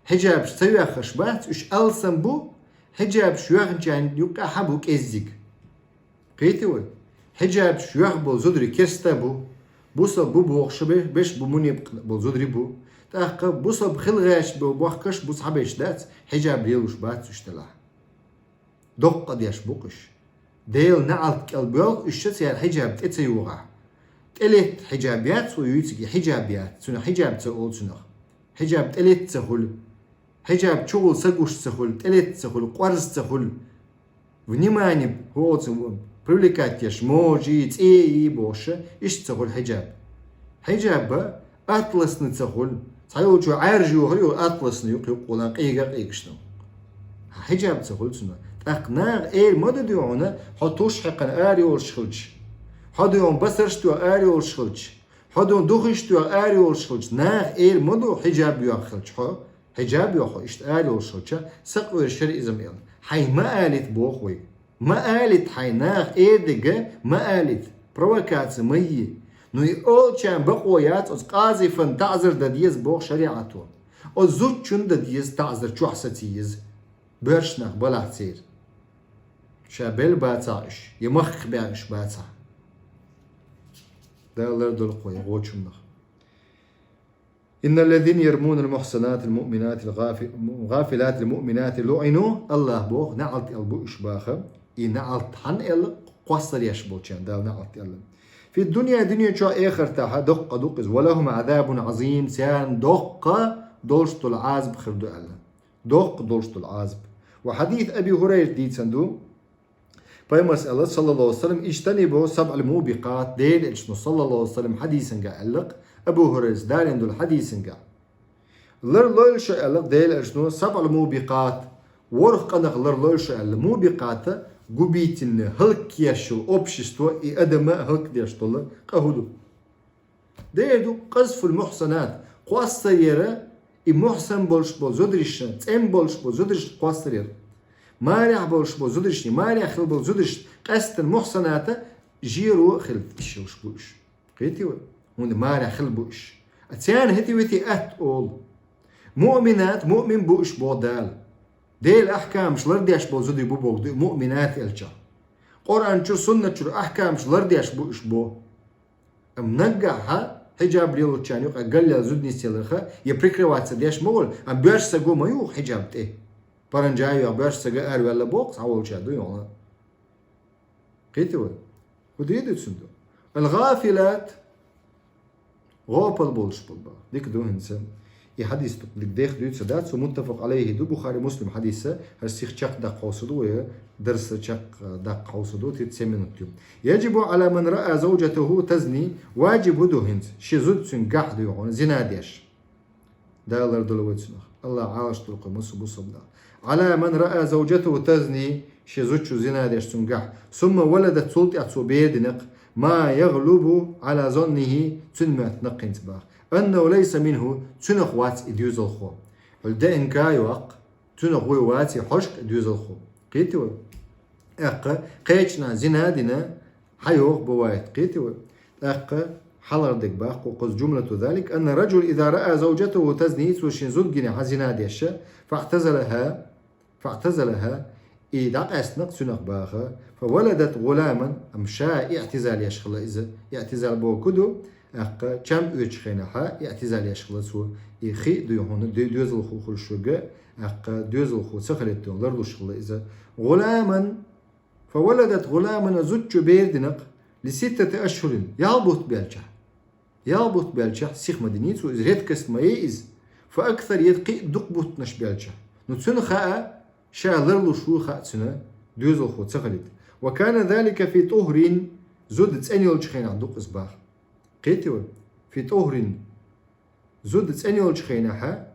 Хьиджабаш ца юьххьаш бац, уьш алсам бу, хьиджабаш юьхначарна юккъехь бу кӀеззиг. Кхетий вай? Хьиджабаш юьхь болу зударий керста бу, бусалба бу бохуш бе-, берш бу, мунепакъ болу зударий бу. ТӀаккха бусалба хила гӀерташ бу бохкаш бу, цхьаберш дац, хьиджаб лелош бац уьш делахь. Доккха деш бу-кх уьш. Делан наӀалт кӀел боьлху уьш, цара хьиджаб тӀе ца юхахь. ТӀелетта хьиджаб яц вай юьйцуге, хьиджаб яц. Цунах хьиджаб ца олу цунах. Хьиджаб тӀелетта ца хуьлу. Хьиджаб чугӀула са гуш ца хуьлу, тӀелетта ца хуьлу, къорза ца хуьлу. Внимание, хӀоцун привлекать еш, можий, цӀеий бохуша, иштта ца хуьлу хьиджаб. Хьиджаб атласна ца хуьлу. Цхьайолчо Ӏаьржа йохур ю атласна юкъ-юкъ волан къега а къегаш ду. Хьиджаб ца хуьлу цунах. ТӀаккха наха эр ма ду дуьхьуна, хьо туш хьекхана ара йолуш хилча. Хьо дуьхьун басарш тоьхна ара йолуш хилча. Хьо дуьхьун духуш тоьхна ара йолуш хилча. Наха эр ма ду хьиджаб йоххилча хьо. Хьиджаб йохху иштта ара йолуш хилча, сакъоьруш яра иза ма аьлла. Хьайн ма алийта боху вай. Ма алийта хьайн наха эр дерг, ма алийта. Провокаци ма е. Ну и олучарна бакъо яц, оцу къазифан таӀзар дан деза боху шариӀато. Оцу зудчун дан деза таӀзар, чохь саца еза. Боьрша нах балахь церан. Ша белла бацахь уьш, я махках баьхна уьш бацахь. Дала лардолу кхо я гӀочуннах. «Инналлазина ярмунал мухсанатил муъминатил гъафи-, гъафилатил муъминати луъину», Аллах боху, наӀалт аьлла бу уьш баха. И наӀалт хьанна аьлла, кхоссар еш болчарна Дала наӀалт аьлла. Фид дунья, дуьне чохь, эхартахь доккха ду-кх иза. «Ва лахум азабун азим», царна доккха долуш долу Ӏазап хир ду аьлла. Доккха долуш долу Ӏазап. Ва хьадис Аби Хурайрат дийцина ду. Пайхамарс аьлла, саллаллаху алейхи ва саллям: «Ижтанибу сабъал мубикъат», Делан Элчано, саллаллаху алейхи ва саллям, хьадисангахь аьлла-кх, Абу Хурайрас далийна долу хьадисангахь. Ларлойла шу аьлла-кх Делан Элчано, «сабъал мубикъат», ворхӀ къинах ларлойла шу аьлла, мубикъата губительный, хӀаллакдеш йолу общество, и адама а хӀаллакдеш долу къа хӀун ду? Дера ду, къазфул мухсанат, кхоссар яра, и мухсан болуш болу зударшна, цӀена болуш болу зударшна кхоссар яра. Марехь болуш болу зударшна, марехь хила болу зударшна, къаьсттина мухсаната жеро а хила йиш йолуш бу уьш. Кхетий вай? ХӀунда марехь хила бу уьш. А царна хӀетте-вете атта олу. Муъминат, муъмин бу уьш боху Дала. Делан ахкамаш лардеш болу зударий бу боху ду муъминат аьлча. Къуръан чуьра, суннат чуьра ахкамаш лардеш бу уьш боху. Амма наггахь хьиджаб лелочарна юкъа галлел зуда нисъяларх, я прикрываться деш ма волу, амма боьрша саго ма юху хьиджаб тӀе. Паранджа а йоху боьрша сага араваьлла боху, цхьаволчара ду йоху. Кхетий вай? ХӀун дийр ду цуьнан ду? Ал-гӀафилат, гӀопал болуш болу боху. Дика ду хӀинца. И хьадис дукха дика деха дуьйцур дац, цу муттафакъ Ӏалайхи ду, Бухари, Муслим хьадиса, хӀара сиха чекхдаккха хьовса ду вай, дарса чекхдаккха хьовса ду, тица цхьа минут ю. Яджибу Ӏала ман раа завджатаху тазни, ваджиб хӀун ду хӀинца, шен зуда цуьнгахь ду хьуна зина деш. Дала лардойла вай цунах. Аллах Ӏалаш долу кху массо бусалба нах. Ӏала ман раа завджатаху тазни, шен зудчу зина деш цуьнгахь. Сумма валадат, цул тӀаьхьа цо бер динарг. Ма ягӀлубу Ӏала заннихи, цуьнан моьтту наккхинца баха. Аннаху лайса минху, цуьнах вац и доьзалхо. Хьуьлла ДНК йоккху, цуьнах вуй вац и хьожуш и доьзалхо. Кхетий вай? ТӀаккха кхечанхьа зина дина, хьан йоху бу вайта, кхетий вай? ТӀаккха хьалхара дерг баха кхуза, жумлату залик, анна раджул иза раа завджатаху тазни, цо шен зуда гина хьан зина деш, фаътазалаха, фаътазалаха, и дӀакъаьстинарг цуьнах баха, фа валадат гӀуламан, амма ша иътизал еш хилла иза, иътизал боху ду, тӀаккха чам оьцучу хенахь иътизал еш хилла цо, и хи а дуй хьуна, де-, доьзалхо хуьлуш верг, тӀаккха доьзалхо ца хилийта ларлуш хилла иза. ГӀуламан, фа валадат гӀуламан, зудчо бер динарг, ли ситтати ашхурин, ялх бутт баьлча. Ялх бутт баьлча сиха ма диний цо иза, редкость ма ю иза. Фа аксар, я кхин а дукха буттанаш баьлча. Ну цуьнан хаа, ша ларлуш ву хаа цуьнан, доьзалхо ца хилийта. Ва кана залика фи тӀухрин, зуда цӀена йолчу хенахь ду-кх иза баха. Кхетий вай? Фи тӀухрин. Зуда цӀена йолчу хенахь,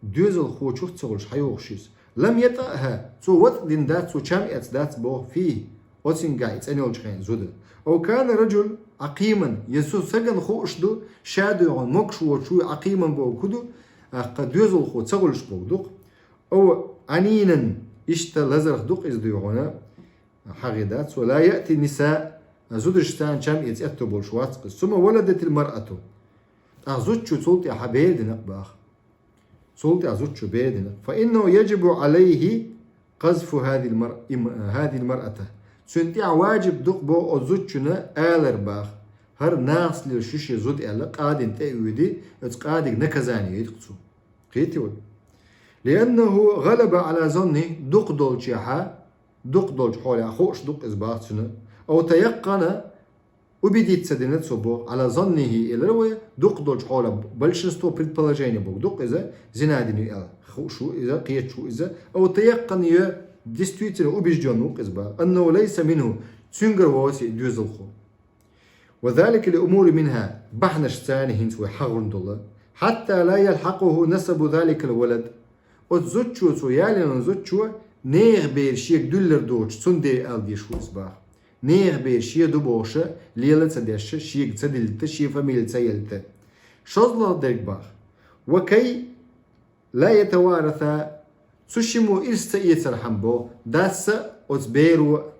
доьзалхочух ца хуьлуш хьан йохуш иза. Лам ятӀаъха, цо ватӀа дина дац, цо чам эцна дац боху, фихи, оцуьнгахь и цӀена йолчу хенахь зуда. Ау кана раджул Ӏакъиман, я цу стагана хууш ду, ша дуй хьуна могуш воцуш вуй, Ӏакъиман боху ду, тӀаккха доьзалхо ца хуьлуш боху ду-кх. Ау Ӏанинан, иштта лазарх ду-кх иза дуй хьуна, хьагӀе дац, ва ла яъти ниса, зудаш царна чам эца аьтто болуш вац-кх иза. Сумма валадатил маръату. ТӀаккха зудчо цул тӀаьхьа бер динарг баха. Цул тӀаьхьа зудчо бер динарг. Фа иннаху яджибу Ӏалайхи казфу хӀазихил мар-, им-, хӀазихил маръата. Цуьнан тӀехь ваджиб ду-кх боху оцу зудчунна алар баха. ХӀара нахаца лелаш ю шен зуда аьлла, къадина тӀе а воьдий, оцу къадига наказание йойла-кх цо. Кхетий вай? Лианнаху гӀалаба Ӏала заннихи, дукха долчехьа, дукха долчу хьолехь хууш ду-кх иза баха цуьнан. Ау таяккъана, убедиться дина цо боху, Ӏала заннихи элира вай, дукха долчу хьолехь, большинство предположение боху ду-кх иза, зина дина ю аьлла. Хууш ву иза, кхеташ ву иза. Ау таяккъана, я действительно убеждённый ву-кх иза баха. Аннаху лайса минху, цуьнгара воций и доьзалхо. Ва залика ли умури минха, бахьанаш царна хӀинца вай хьахорна долу. Хьатта ла ялхьакъуху насабу заликал валад. Оцу зудчо, цо ялийна зудчо, нехан бер шега дуьллур доцуш, цуьнан ден ала дезаш ву иза баха. Нехан бер шен ду бохуша, лела ца дезша, шега ца диллита, шен фамили ца елита. ШозлагӀа дерг баха. Ва кай ла ятавараса, цу шиммо ирс ца эцархьама боху, дас а оцу беро,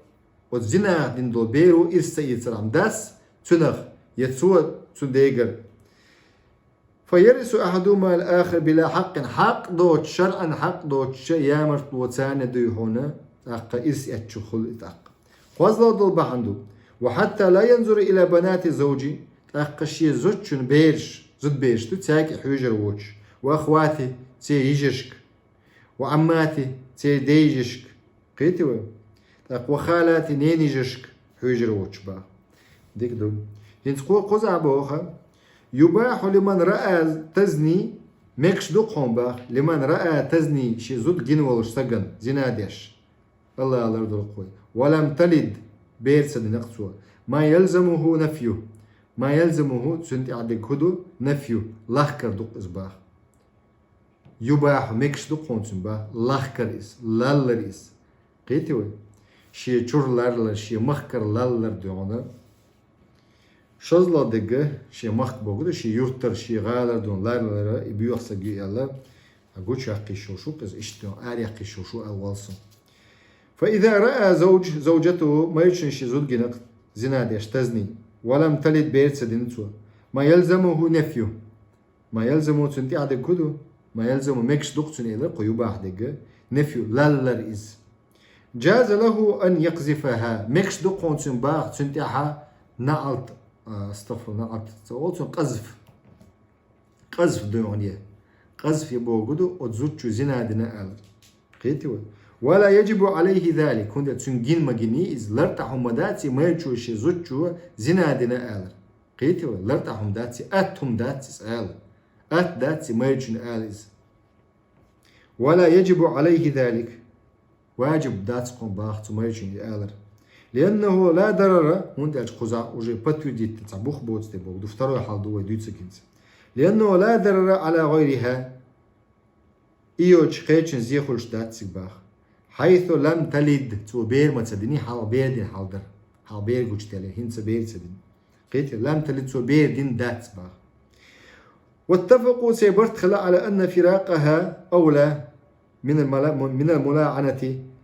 оцу зинах дина долу беро ирс ца эцархьама дас, цуьнах, я цо цу дегара. Фа ярису ахьадухумал ахар била хьаккъин, хьакъ доцуш, шаръан хьакъ доцуш, ямартло царна дуй хьуна, тӀаккха ирс эцчух хуьлу и тӀаккха. КхозлагӀа долу бахьана ду. Ва хьатта ла янзура ила банати завджи, тӀаккха шен зудчун бераш, зудбераш ду, цаьрга хьуьйжар воцуш. Ва ахвати, церан йижаршка. Ва Ӏаммати, церан дейижаршка. Кхетий вай? ТӀаккха ва халати, ненайижаршка хьуьйжар воцуш баха. Дика ду. ХӀинца кхо кхузахь боху. Юбахьу лиман раа тазни, мегаш ду-кх хьуна баха, лиман раа тазни, шен зуда гина волуш стагана, зина деш. Аллах лардойла-кх вай. Ва лам талид, бер ца дина-кх цо. Ма ялзамуху нафью. Ма ялзамуху, цуьнан тӀехь дерг хӀун ду? Нафью. Лахкар ду-кх иза баха. Юбахьу, мегаш ду-кх хьуна цуьнан баха. Лахкар иза, лаллар иза. Кхетий вай? Шен чур лаллар, шен махкара лаллар дуй хьуна. ШозлагӀа дерг, шен махка боху ду, шен юьртара, шен гӀалара дуй хьуна лаллар, и боьха стаг ю аьлла, гучу яккха йиш йолуш ву-кх иза, иштта дуй хьуна, ара яккха йиш йолуш ву аьлла волу суна. Фа иза раа завдж-, завджатаху, майрачунна шен зуда гина-кх зина деш, тазни. Ва лам талид, бер ца дина цо. ما يلزمه نفيه. ما يلزمه цунна тӀехьа дерг хӀун ду? ما يلزمه мегаш ду-кх цунна аьлар, кхо юбахь дерг, نفيه лаллар из. جاز له أن يقذفها мегаш ду-кх хьона цунна баха цунна тӀехьа наӀалт, а, أستغفر الله, наӀалт ца оал цунна, къазф. Къазф ду хьона е. Къазф е бохург ду, оцу зудчо зина дина аьлар. Кхетий вай? ولا يجب عليه ذلك хӀунда аьлча цунна гин ма гиний иза, лартӀехь хӀума дац и майрачо шен зудчо зина дина аьлар. Кхетий вай? ЛартӀехь хӀума дац и, атта хӀума дац иза ала. Атта дац и майрачунна ала иза. ولا يجب عليه ذلك важиб дац-кх хьона баха цу майрачунна и алар. لأنه لا ضرر хӀунда аьлча кхузахь уже подтвердить цхьа бух боцу тӀе бохург ду, второй хьал ду вай дуьйцург хӀинца. لأنه لا ضرر على غيرها и йолчу кхечун зе хуьлуш дац цига баха. حيث لم تلد цо бер ма ца диний, хьалха бер дина хьал дара. Хьалха бер гучуделира, хӀинца бер ца дина. Кхетий, لم تلد цо бер дина дац баха. واتفقوا церан барт хилла على أن فراقها أولى من الملا-، من الملاعنة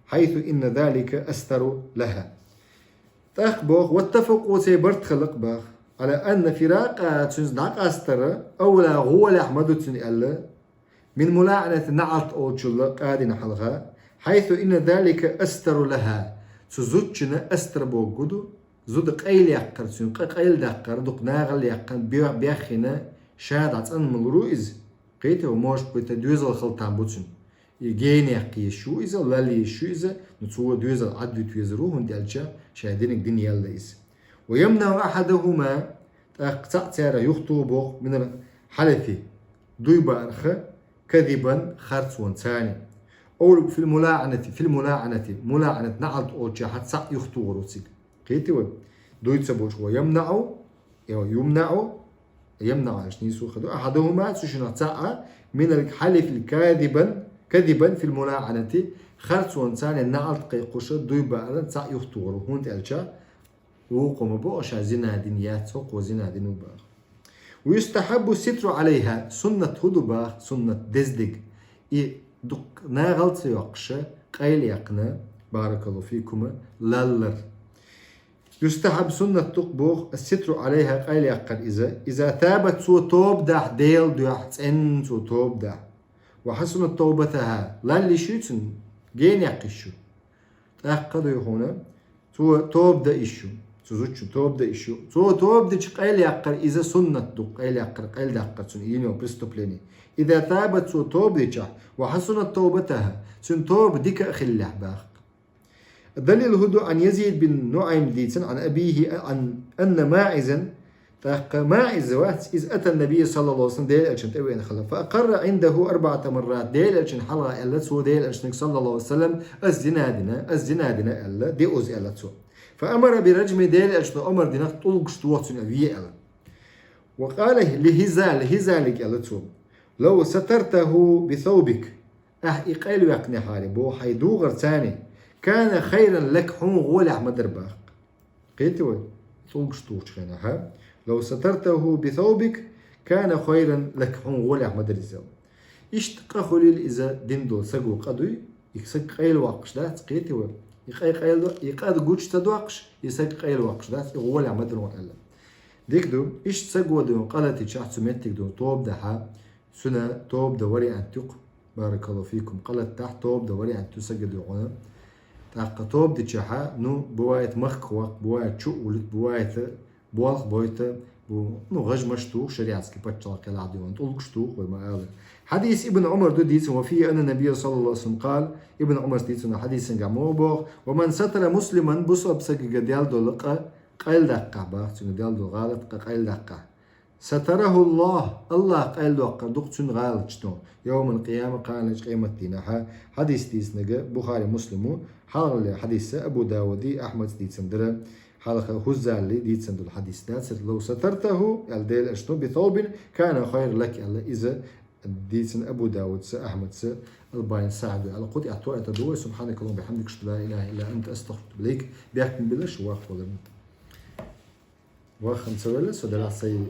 حيث إن ذلك أستر لها. ТӀаккха боху, واتفقوا церан барт хилла-кх баха على أن فراقها цуьнца дӀакъастар أولى гӀолехь ма ду цуьнан аьлла, من ملاعنة наӀалт олучул къадина хьалха, حيث إن ذلك أستر لها цу зудчунна أستر бохург ду, зуда къайладаккхар, цуьнан къа къайладаккхар, дукха нахала яьккхина, бе-, беххина, ша дӀа цӀанма лур ву иза. Кхетий вай, может быть, доьзал хила там бу цуьнан. И генах езаш ву иза, лалла езаш ву иза, ну цо доьзал Ӏадвита везар ву, хӀунда аьлча ша динарг дина яьлла иза. ويمنع أحدهما тӀаккха цхьаъ царах юхатуху боху من الحلف дуй баарх كذبا харцонца. أو في الملاعنة، في الملاعنة мулаӀанат наӀалт олучохь цхьаъ юхатухур ву цига. Кхетий вай? Дуй ца болуш ويمنع, يمنع, يمنع аьлча нийса хир ду. أحدهما цу шиннах цхьаъ من الحلف كذبا، كذبا في الملاعنة харцонца наӀалт кхайкхош дуй бааран цхьаъ юхатухур ву, хӀунда аьлча вукхо ма боху ша зина дина яц, хӀокхо зина дина ву баха. ويستحب الستر عليها суннат хӀун ду баха, суннат деза дерг. И дукха нахала ца йоккхуш, къайлаяьккхина, بارك الله فيكم, лаллар. يستحب суннат ду-кх боху الستر عليها къайлаяккхар иза, إذا تابت цо тоба дахь Делан дуьхьа, цӀена цо тоба дахь. وحسنت توبتها лалла йиш ю цуьнан, генах йиш ю. ТӀаккха дуй хьуна, цо тоба дан йиш ю, цу зудчун тоба дан йиш ю. Цо тоба дича къайлаяккхар иза суннат ду, къайлаяккхар, къайладаккхар цуьнан йина йолу преступление. إذا تابت цо тоба дичахь, وحسنت توبتها цуьнан тоба дика а хиллехь баха. Далил хӀун ду, عن يزيد بن نعيم дийцина, عن أبيه عن أن ماعزا тӀаккха МаӀиз вац, иза أتى النبي صلى الله عليه وسلم Делан Элчанна тӀе веана хилла. فأقر عنده أربعة مرات Делан Элчанна хьалха аьлла цо Делан Элчанга صلى الله عليه وسلم, ас зина дина, ас зина дина аьлла, диъаза аьлла цо. فأمر برجمه Делан Элчано омар дина тӀулгаш тоха цуьнан ве аьлла. وقال لهزال, Хизалига аьлла цо: لو سترته بثوبك ахь и къайлаваьккхинехьара боху хьайн дугӀарца, كان خيرا لك хьуна гӀолехь ма дара баха. Кхетий вай? ТӀулгаш тухучу хенахь. لو سترته بثوبك كان خيرا لك хьуна гӀолехь ма дара иза. Иштта къа хуьлийла иза дина долу саго къа дуй, и саг къайлаваккхаш дац, кхетий вай? И къай къайла-, и къа гучу ца доккхуш, и саг къайлаваккхаш дац, и гӀолехь ма дара хьуна аьлла. Дика ду, иштта саго дуй къа латичахь цу меттиг ду тоба дахь, цуьнан тоба дан вариант ю-кх. بارك الله فيكم къа латахь тоба дан вариант ю саго дуй хьуна. ТӀаккха тоба дичахь, ну, бывает, махках ваккха, бывает, чу а вулуьйту, бывает, болх бойту, бу-, ну, гӀаж-маж туху шариатский паччахьалкхехь дуй хьуна, тӀулгаш туху, вай ма аллара. Хьадис Ибн Ӏумар ду дийцина, وفيه أن النبي صلى الله عليه وسلم قال, Ибн Ӏумарс дийцина хьадисан гахь ма боху: ومن ستر مسلما бусалба сагага даьлла долу къа къайладаккхахь баха, цуьнан даьлла долу гӀалат къа къайладаккхахь. ستره الله Аллах къайладоккхур ду-кх цуьнан гӀалаташна يوم القيامة кханалерчу къематдийнахь. Хьадис дийцинарг Бухари, Муслим ву, хьалхалера хьадис Абу Дауди, Ахьмадс дийцина дара, хьалха Хуззали дийцина долу хьадис дацара. لو سترته аьлла Делан Элчано بثوب كان خيرا لك аьлла, иза дийцина Абу Даудс, Ахьмадс, Албанис сахьихь ду аьлла, кху тӀехь тоьар ду вай. سبحانك اللهم وبحمدك أشهد أن لا إله إلا أنت أستغفرك وأتوب إليك. Бехкам билла шу вахваларна. Вахана ца велла, со делахь сайн